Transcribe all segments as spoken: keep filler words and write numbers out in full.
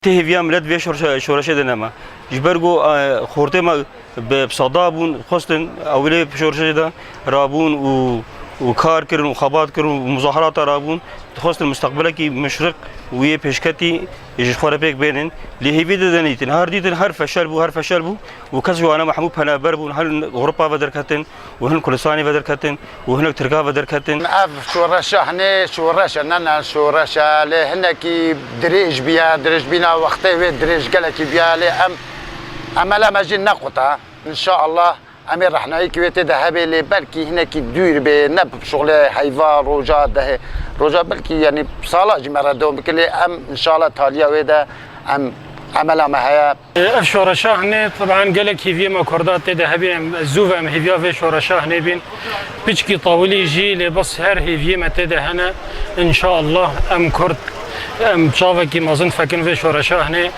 Tê hêviya milet vê şor-, şoreşê de nema. Ji ber ku, e, xortê me bi, bi sada bûn, xwestin ew lê şoreşê de rabûn û, û kar kirin û xebat kirin û muzaherata rabûn, dixwestin mustaqbelekî muşriq û yê pêşketî ji xwe re pêk bênin. Lê hêvî de denîtin. Her dîtin her feşel bû, her feşel bû û kes ji wana me hemû penaber bûn, hin Ewropa ve derketin û hin Kurdistanê ve derketin û hinek Tirka ve derketin. Ev şoreşa hinê şoreş e, ne ne şoreş e, lê hinekî dirêj biye, dirêjbîna wextê wê dirêj gelekî biye, lê em emela me jî nequta. Înşaallah em ê rehnayîkî wê tê de hebe, lê belkî hinekî dûr bê, ne bi şixulê heyva roja dehê roja, belkî yanî sala jî me re dewam bike, lê em înşaallah taliya wê de em emela me heye. Ev şoreşa hinê, teban gelek hêviyê me Kurda tê de hebî, em zû ve em hêviya vê şoreşa hinê bîn. Piçkî tawilî jî, lê bes her hêviyê me tê de hene. Înşaallah em Kurd, em çavekî mezin fekin vê şoreşa hinê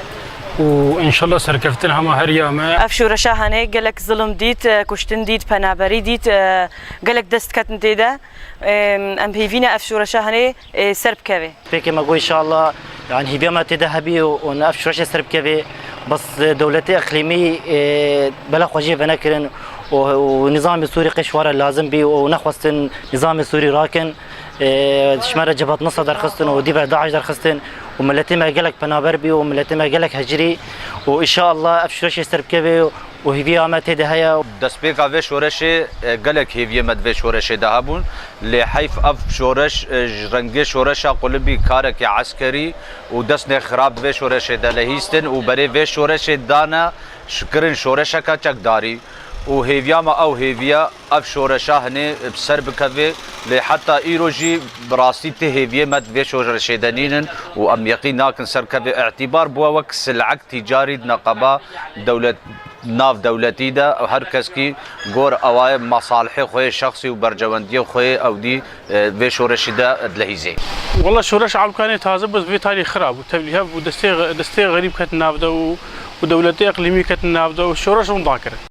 û înşallah serkeftin hema her ya me. Ev şoreşa hinê gelek zilim dît, e, kuştin dît, penaberî dît, e, gelek dest ketin tê de. Em, em hêvî ne ev şoreşa hinê, e, ser bikeve. Pêkê me got, înşallah, yani hêviya me tê de hebî û, û ne ev şoreşê ser bikeve. Bes, e, dewletê iqlîmî, e, bela xwe jê venekirin û, û nîzamê Sûrî qey ji wan re lazim bî û nexwestin nîzamê Sûrî rakin. E, ji me re Cebhat Nusra derxistin û dî ve DAIŞ derxistin û miletê me gelek penaber bî û miletê me gelek hecirî û înşallah ev şoreşê ser bikeve û hêviya me tê de heye. Destpêka vê şoreşê, e, gelek hêviyê me di vê şoreşê de hebûn. Lê heyf ev şoreş, e, ji rengê şoreşa qulibî karekê eskerî û destnê xirab di vê şoreşê de lehîstin û berê vê şoreşê dane şikirin şoreşeke çekdarî û hêviya me ew hêviya ev şoreşa hinê bi ser bikeve, lê heta îro jî bi rastî ti hêviyê me di vê şoreşê de nînin û em yeqîn nakin ser keve. Îtîbar bûye wek silek tîcarî di neqeba dewlet, nav dewletî de, her keskî gor ewaye mesalihê xwe yê şexsî û bercewendiyê xwe yê ew dî, e, vê şoreşî de dilehîzê. Wela şoreş Elkanê taze bes vê tarî xirab bû, tevlîhev bû, destê, destê xerîb ketin nav de û, û dewletê iqlîmî ketin nav de û şoreş winda kirin.